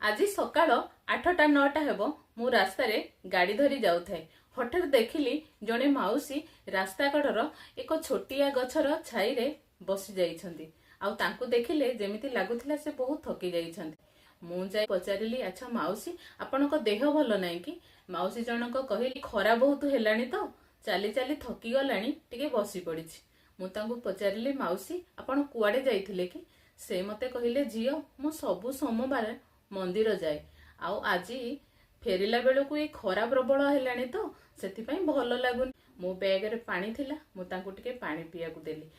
ଆଜି ସକାଳ 8ଟା 9ଟା ହେବ, ମୁଁ ରାସ୍ତାରେ ଗାଡ଼ି ଧରି ଯାଉଥାଏ। ହଠାତ୍ ଦେଖିଲି ଜଣେ ମାଉସୀ ରାସ୍ତା କଡ଼ର ଏକ ଛୋଟିଆ ଗଛର ଛାଇରେ ବସି ଯାଇଛନ୍ତି। ଆଉ ତାଙ୍କୁ ଦେଖିଲେ ଯେମିତି ଲାଗୁଥିଲା ସେ ବହୁତ ଥକି ଯାଇଛନ୍ତି। ମୁଁ ଯାଇ ପଚାରିଲି, "ଆଚ୍ଛା ମାଉସୀ, ଆପଣଙ୍କ ଦେହ ଭଲ ନାହିଁ କି?" ମାଉସୀ ଜଣକ କହିଲେ, "ଖରା ବହୁତ ହେଲାଣି ତ, ଚାଲି ଚାଲି ଥକି ଗଲାଣି, ଟିକେ ବସି ପଡ଼ିଛି।" ମୁଁ ତାଙ୍କୁ ପଚାରିଲି, "ମାଉସୀ, ଆପଣ କୁଆଡ଼େ ଯାଇଥିଲେ କି?" ସେ ମତେ କହିଲେ, "ଝିଅ, ମୁଁ ସବୁ ସୋମବାର ମନ୍ଦିର ଯାଏ। ଆଉ ଆଜି ଫେରିଲା ବେଳକୁ ଏଇ ଖରା ପ୍ରବଳ ହେଲାଣି ତ, ସେଥିପାଇଁ ଭଲ ଲାଗୁନି।" ମୋ ବ୍ୟାଗରେ ପାଣି ଥିଲା, ମୁଁ ତାଙ୍କୁ ଟିକେ ପାଣି ପିଇବାକୁ ଦେଲି।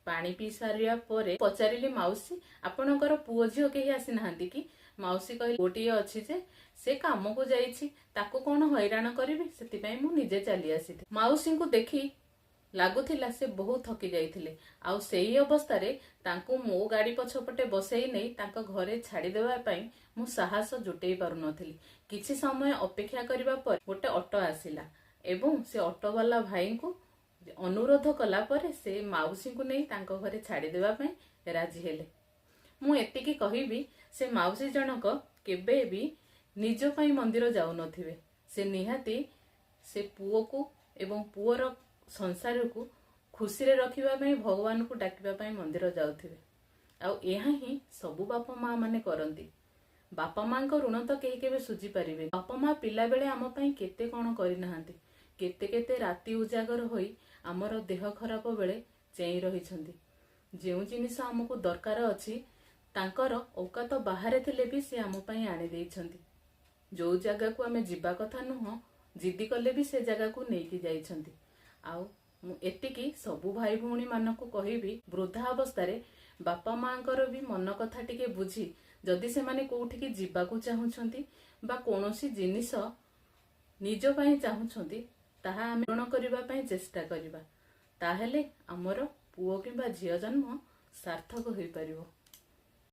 ପାଣି ପିଇ ସାରିବା ପରେ ପଚାରିଲି, "ମାଉସୀ, ଆପଣଙ୍କର ପୁଅ ଝିଅ କେହି ଆସିନାହାନ୍ତି କି?" ମାଉସୀ କହିଲେ, "ପୁଅଟିଏ ଅଛି ଯେ, ସେ କାମକୁ ଯାଇଛି। ତାକୁ କଣ ହଇରାଣ କରିବି, ସେଥିପାଇଁ ମୁଁ ନିଜେ ଚାଲି ଆସିଥିଲି।" ମାଉସୀଙ୍କୁ ଦେଖି ଲାଗୁଥିଲା ସେ ବହୁତ ଥକି ଯାଇଥିଲେ। ଆଉ ସେଇ ଅବସ୍ଥାରେ ତାଙ୍କୁ ମୋ ଗାଡି ପଛପଟେ ବସେଇ ନେଇ ତାଙ୍କ ଘରେ ଛାଡିଦେବା ପାଇଁ ମୁଁ ସାହସ ଜୁଟେଇ ପାରୁନଥିଲି। କିଛି ସମୟ ଅପେକ୍ଷା କରିବା ପରେ ଗୋଟେ ଅଟୋ ଆସିଲା ଏବଂ ସେ ଅଟୋବାଲା ଭାଇଙ୍କୁ ଅନୁରୋଧ କଲା ପରେ ସେ ମାଉସୀଙ୍କୁ ନେଇ ତାଙ୍କ ଘରେ ଛାଡିଦେବା ପାଇଁ ରାଜି ହେଲେ। ମୁଁ ଏତିକି କହିବି, ସେ ମାଉସୀ ଜଣକ କେବେ ବି ନିଜ ପାଇଁ ମନ୍ଦିର ଯାଉନଥିବେ। ସେ ନିହାତି ସେ ପୁଅକୁ ଏବଂ ପୁଅର ସଂସାରକୁ ଖୁସିରେ ରଖିବା ପାଇଁ, ଭଗବାନଙ୍କୁ ଡାକିବା ପାଇଁ ମନ୍ଦିର ଯାଉଥିବେ। ଆଉ ଏହା ହିଁ ସବୁ ବାପା ମା ମାନେ କରନ୍ତି। ବାପା ମାଙ୍କ ଋଣ ତ କେହି କେବେ ସୁଝି ପାରିବେନି। ବାପା ମା ପିଲାବେଳେ ଆମ ପାଇଁ କେତେ କଣ କରିନାହାନ୍ତି। କେତେ କେତେ ରାତି ଉଜାଗର ହୋଇ ଆମର ଦେହ ଖରାପ ବେଳେ ଚେଇଁ ରହିଛନ୍ତି। ଯେଉଁ ଜିନିଷ ଆମକୁ ଦରକାର ଅଛି, ତାଙ୍କର ଔକାତ ବାହାରେ ଥିଲେ ବି ସେ ଆମ ପାଇଁ ଆଣି ଦେଇଛନ୍ତି। ଯୋଉ ଜାଗାକୁ ଆମେ ଯିବା କଥା ନୁହଁ, ଜିଦି କଲେ ବି ସେ ଜାଗାକୁ ନେଇକି ଯାଇଛନ୍ତି। ଆଉ ମୁଁ ଏତିକି ସବୁ ଭାଇ ଭଉଣୀ ମାନଙ୍କୁ କହିବି, ବୃଦ୍ଧା ଅବସ୍ଥାରେ ବାପା ମାଙ୍କର ବି ମନ କଥା ଟିକେ ବୁଝି, ଯଦି ସେମାନେ କୋଉଠିକି ଯିବାକୁ ଚାହୁଁଛନ୍ତି ବା କୌଣସି ଜିନିଷ ନିଜ ପାଇଁ ଚାହୁଁଛନ୍ତି, ତାହା ଆମେ ପୂରଣ କରିବା ପାଇଁ ଚେଷ୍ଟା କରିବା। ତାହେଲେ ଆମର ପୁଅ କିମ୍ବା ଝିଅ ଜନ୍ମ ସାର୍ଥକ ହୋଇପାରିବ।